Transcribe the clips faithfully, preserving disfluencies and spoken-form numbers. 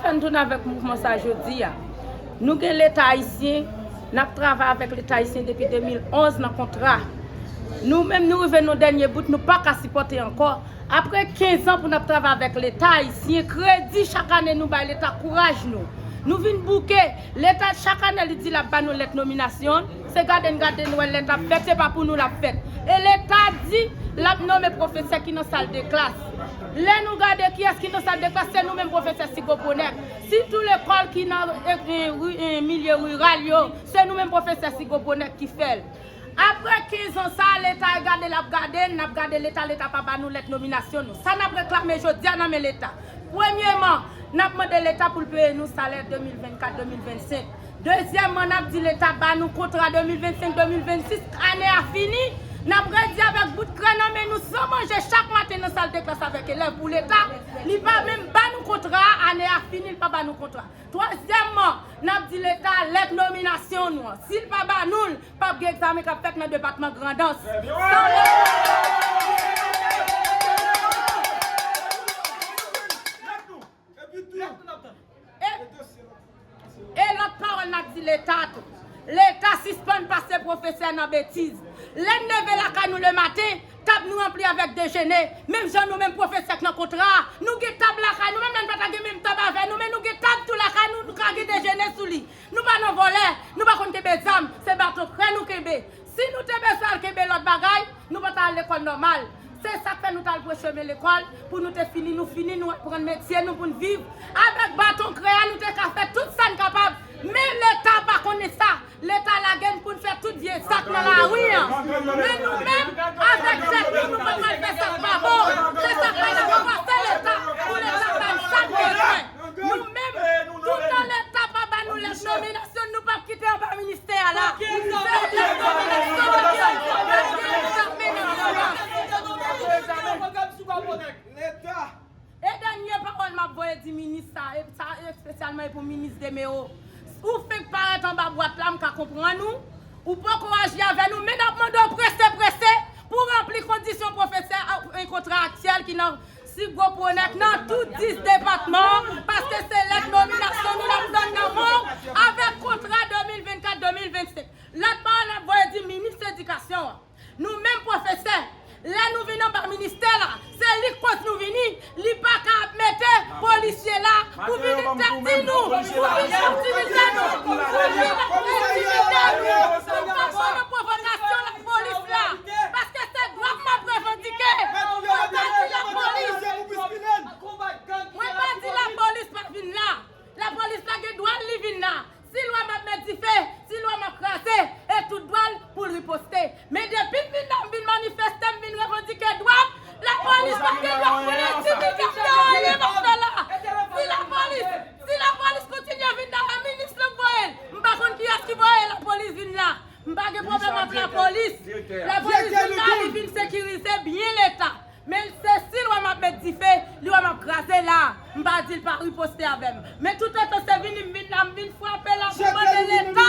Ann tounen avèk mouvman sa jodi a. Nou gen Leta ayisyen, n ap travay avèk Leta ayisyen depi de mil onz nan kontra. Nou menm, nou rive nan dènye bout, nou pa ka sipòte ankò. Apre kenz an pou n ap travay avèk Leta ayisyen, kredi chak ane nou bay Leta, kouraj nou. Nou vin bouke. Leta, chak ane, li di l ap ba nou lèt nominasyon. Se gade n gade n wè lè l ap fèt, se pa pou nou l ap fèt. E Leta di l ap nonmen pwofesè ki nan sal de klas. Lè nou gade kiyès ki nan sal de klas, se nou menm pwofesè Sigo Pwonèk. Sitou lekòl ki nan, e, e, ri- e, milye riral yo, se nou menm pwofesè Sigo Pwonèk ki fè l. Apre kenz an sa, Leta gade l ap gade n, n ap gade Leta, Leta pa ba nou lèt nominasyon nou. Sa n ap reklame jodi a nan men Leta? Premyeman, n ap mande Leta pou l peye nou salè de mil vennkat, de mil vennsenk. Dezyèmman, n ap di Leta ba nou kontra de mil vennsenk, de mil vennsis, ane a fini. N ap redi avèk bout krè nan men nou san manje chak maten nan sal de klas avèk elèv pou Leta, li pa menm ba nou kontra a, ane a fini, li pa ba nou kontra. Twazyèmman, n ap di Leta lèt nominasyon nou an. Si l pa ba nou l, p ap gen egzamen k ap fèt nan depatman Grandans. San lèt E, e lòt pawòl n ap di Leta tou. Leta sispann pase pwofesè nan betiz. Lè n leve lakay nou lematen, tab nou ranpli avèk dejene. Menm jan nou menm pwofesè k nan kontra a, nou gen tab lakay nou, menm lè n pa ta gen menm tab avè nou, men nou gen tab tou lakay nou, nou ka gen dejene sou li. Nou pa nan vòlè, nou pa konn kenbe zam, se baton krè nou kenbe. Si nou te bezwen al kenbe lòt bagay, nou pa ta al lekòl nòmal. Se sa k fè nou t al pran chemen lekòl, pou nou te fini, nou fini, nou aprann metye nou pou n viv. Avèk baton krè a, nou te ka fè tout sa n kapab. Men Leta pa konnen sa. Leta lage n pou n fè tout vye zak nan lari an. Men nou menm, avèk tèt nou, nou pa pral fè sa k pa bon. Se sa k fè n ap pase Leta, pou Leta ba n sa n bezwen. Nou menm, toutan Leta pa ba nou lèt nominasyon, nou p ap kite anba ministè a la. Se lèt nominasyon nou gen pou n mennen anba. E dènye pawòl m ap voye di minis sa, e sa espesyalman e pou minis Demewo. Ou fenk parèt anba bwat la, m ka konprann ou. Ou poko aji avè nou, men n ap mande w prese, prese pou ranpli kondisyon pwofesè, e, kontra aktyèl ki nan Sigo Pwonèk nan tout dis depatman, paske se lèt nominasyon nou n ap tann nan men w avèk kontra de mil vennkat, de mil vennsenk. Lòt pawòl n ap voye di minis edikasyon an. Nou menm pwofesè, lè nou vin anba ministè la, se li k koz nou vini, li pa ka ap mete polisye la pou vin entèdi nou, pou vin entimide nou, pou vin entimide nou, pou fè pwovokasyon lapolis la, paske se dwa m m ap revandike. Mwen pa di lapolis, mwen pa di lapolis pa vin la. Lapolis la gen dwa l li vin la. Si lwa m ap met dife, si lwa m ap kraze, e tout dwa l pou l riposte. Men depi m vin la, m vin manifeste, m vin revandike dwa m, lapolis pa gen dwa pou l entimide m nan anyen m ap fè la. Si lapolis, si lapolis kontinye vin la, e minis lan k voye l. M pa konn kiyès ki voye lapolis vin la. M pa gen pwoblèm ak lapolis. Lapolis vin la, li vin sekirize byen Leta. Men se si l wè m ap met dife, li wè m ap kraze la. M pa di l pa riposte avè m. Men toutotan se vini m vin la, m vin frape la pou mande Leta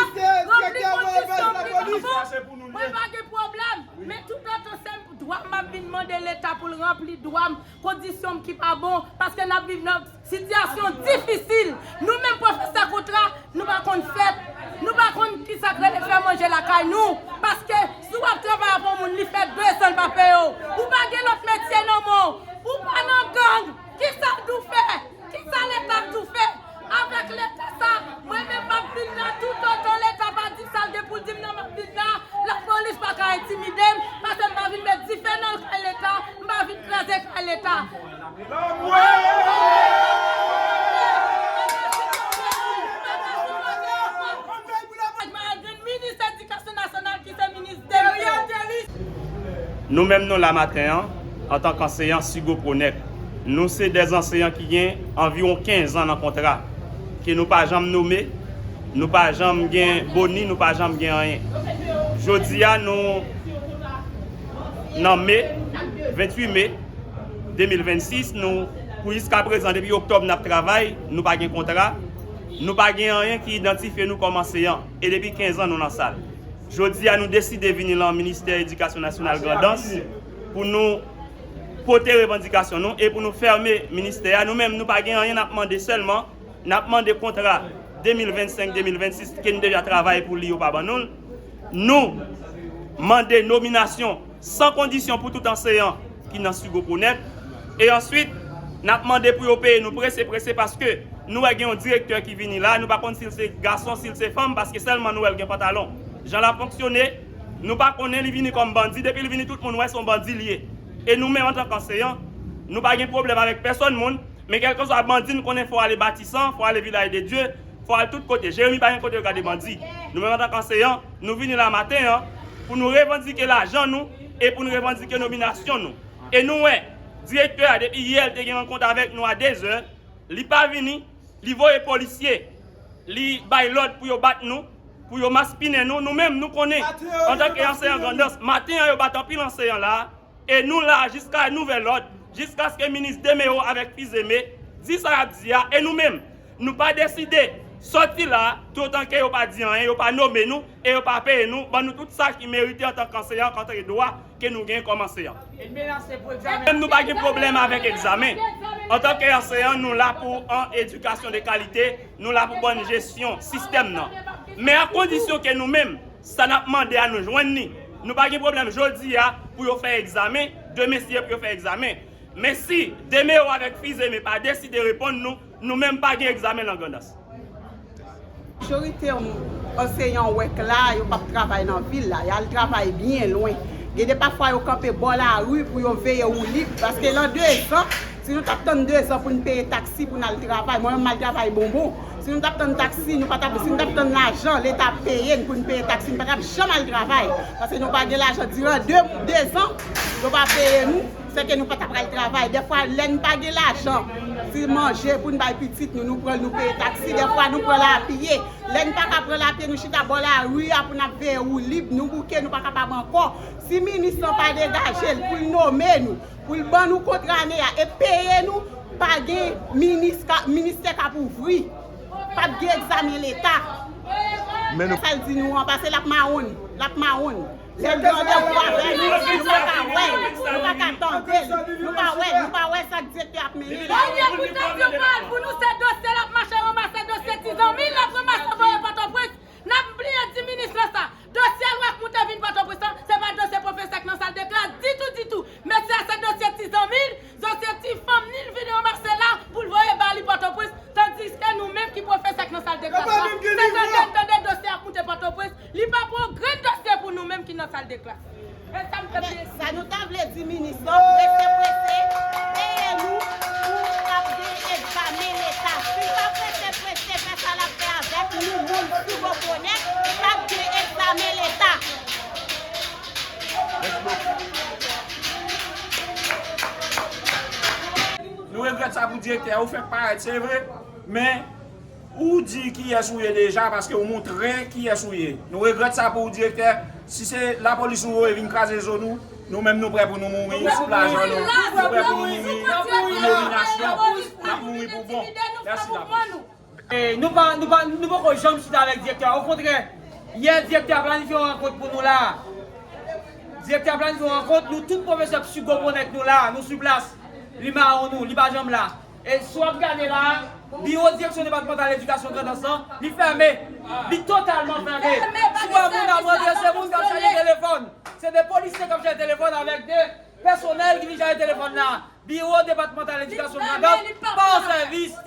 ranpli kondisyon m ki pa bon. Mwen pa gen pwoblèm. Men toutotan se dwa m ap vin mande Leta pou l ranpli dwa m, kondisyon m ki pa bon, paske n ap viv nan sitiyasyon difisil. Nou menm pwofesè kontra, nou pa konn fèt, nou pa konn kisa k rele fè manje lakay nou. Paske si w ap travay avè yon moun, li fè de zan l pa peye w. Ou pa gen lòt metye nan men w. Ou pa nan gang. Kisa w dwe fè? Kisa Leta dwe fè? Avèk Leta sa, mwen menm m ap vin la toutotan Leta pa di sa l gen pou l di m nan, m ap vin la. Lapolis pa ka entimide m, paske m pa vin met dife nan kay Leta, m pa vin kraze kay Leta. Minis Edikasyon Nasyonal ki se minis Deriel Thelus. Nou menm nou la maten an, antank anseyan Sigo Pwonèk. Nou se dè anseyan ki gen anviwon kenz an nan kontra, ke nou pa janm nome, nou pa janm gen boni, nou pa janm gen anyen. Jodi a, nou nan me, venntuit me de mil vennsis, nou, pou jiskaprezan, depi oktòb n ap travay, nou pa gen kontra, nou pa gen anyen ki idantifye nou kòm anseyan, e depi kenz an nou nan sal. Jodi a, nou deside vini lan Ministè Edikasyon Nasyonal Grandans pou nou pote revandikasyon nou e pou nou fèmen ministè a. Nou menm, nou pa gen anyen n ap mande, sèlman N ap mande kontra de mil vennsenk, de mil vennsis ke n deja travay pou li, yo pa ban nou l. Nou mande nominasyon san kondisyon pou tout anseyan ki nan Sugo Connect. E answit, n ap mande pou yo peye nou prese, prese, paske nou wè gen yon direktè ki vini la, nou pa konn si l se gason, si l se fanm, paske sèlman nou wè l gen pantalon. Jan l ap fonksyone, nou pa konnen, li vini kòm bandi, depi l vini tout moun wè se yon bandi li ye. E nou menm antanke anseyan, nou pa gen pwoblèm avèk pèsòn moun, men kèlkeswa bandi, n konnen fò w ale Batisan, fò w ale Vilaj de Dye, fò w al tout kote. Jeremi pa gen kote yo gade bandi. Nou menm antanke anseyan, nou vini la maten an pou nou revandike lajan nou e pou nou revandike nominasyon nou. E nou wè, direktè a depi yè l te gen rankont avèk nou a dezè, li pa vini, li voye polisye, li bay lòd pou yo bat nou, pou yo maspinen nou. Nou menm, nou konnen, antanke anseyan Grandans, maten an yo bat anpil anseyan la, e nou la jiska nouvèl òd, jiskaske minis Demeo avèk Fils-Aimé di sa y ap di a, e nou menm, nou pa deside sòti la, toutan ke yo pa di anyen, yo pa nome nou, e yo pa peye nou, ban nou tout sa ki merite antanke anseyan, antanke dwa ke nou gen kòm anseyan. Menm nou pa gen pwoblèm avèk egzamen. Antanke anseyan, nou la pou an edikasyon de kalite, nou la pou bòn jesyon sistèm nan. Men a kondisyon ke nou menm, sa n ap mande a, nou jwenn li. Nou pa gen pwoblèm jodi a pou yo fè egzamen, demen si Dye pou yo fè egzamen. Men si Demeo avèk Fils-Aimé pa deside reponn nou, nou menm pa gen egzamen nan Grandans. Majorite anseyan w wè k la, yo p ap travay nan vil la, y al travay byen lwen. Gen de pafwa yo kanpe bò lari pou yo veye woulib, paske lan dezan, si nou t ap tann dezan pou n peye taksi pou n al travay, mwen menm m al travay bonbon, si nou t ap tann taksi, nou pa t ap, si nou t ap tann lajan, Leta ap peye n pou n peye taksi, n pa t ap janm al travay, paske nou pa gen lajan diran de, dezan, yo pa peye nou. Sèke nou pa ta pral travay. Dèfwa, lè n pa gen lajan, si manje pou n bay pitit nou, nou pran l, nou peye taksi. Dèfwa, nou pran l a pye. Lè n pa ka pran l a pye, nou chita bò lari a pou n ap veye woulib, nou bouke, nou pa kapab ankò. Si minis lan pa degaje l pou l nome nou, pou l ban nou kontra ane a e peye nou, pa gen minis ka, ministè k ap ouvri. P ap gen egzamen Leta. Men nou sa l di nou an, paske l ap mawon, l ap mawon. Lè l gen randevou avè nou, nou pa ka wè l, nou pa ka tande l, nou pa wè, nou pa wè sa k direktè ap mennen la. Dènye bout dosye pa al pou nou, se dosye l ap mache ranmase, dosye ti zanmi l ap ranmase voye Pòtoprens. N ap bliye di minis lan sa. Dosye Lwa Kmoute vin Pòtoprens lan, se pa dosye pwofesè k nan sal de klas ditou, ditou. Mesye a se dosye ti zanmi l, dosye ti fanm ni l vin ranmase la pou l voye ba li Pòtoprens, tandiske nou menm ki pwofesè k nan sal de klas la, se tande n tande dosye ap moute Pòtoprens, li pa pran yon grenn dosye pou nou menm ki nan sal de klas. E sa m te vle di. Sa nou ta vle di minis lan, prese, prese, peye nou pou n ap gen egzamen Leta. Si l pa prese, prese fè sa l ap fè avèk nou, moun Sugo Connect, p ap gen egzamen Leta. Nou regrèt sa pou direktè a, ou fèk parèt, se vre, men ou di kiyès ou ye deja, paske ou montre kiyès ou ye. Nou regrèt sa pou ou, direktè. Si se lapolis ou voye vin kraze zo nou, nou menm nou prè pou nou mouri sou lajan nou. Nou prè pou nou mouri pou nominasyon. N ap mouri pou bon. Mèsi lapolis. E, nou pa, nou pa, nou poko janm chita avèk direktè a. Okontrè, yè direktè a planifye yon rankont pou nou la. Direktè a planifye yon rankont, nou tout pwofesè Sugo Connect nou la, nou sou plas. Li mawon nou, li pa janm la. E si w ap gade la, biwo direksyon depatmantal edikasyon Grandans lan, li fèmen. Li totalman fèmen. Si w wè moun ap rantre, se moun k ap chaje telefòn. Se de polisye k ap chaje telefòn avèk de pèsonèl ki vin chaje telefòn la. Biwo depatmantal edikasyon Grandans pa an sèvis.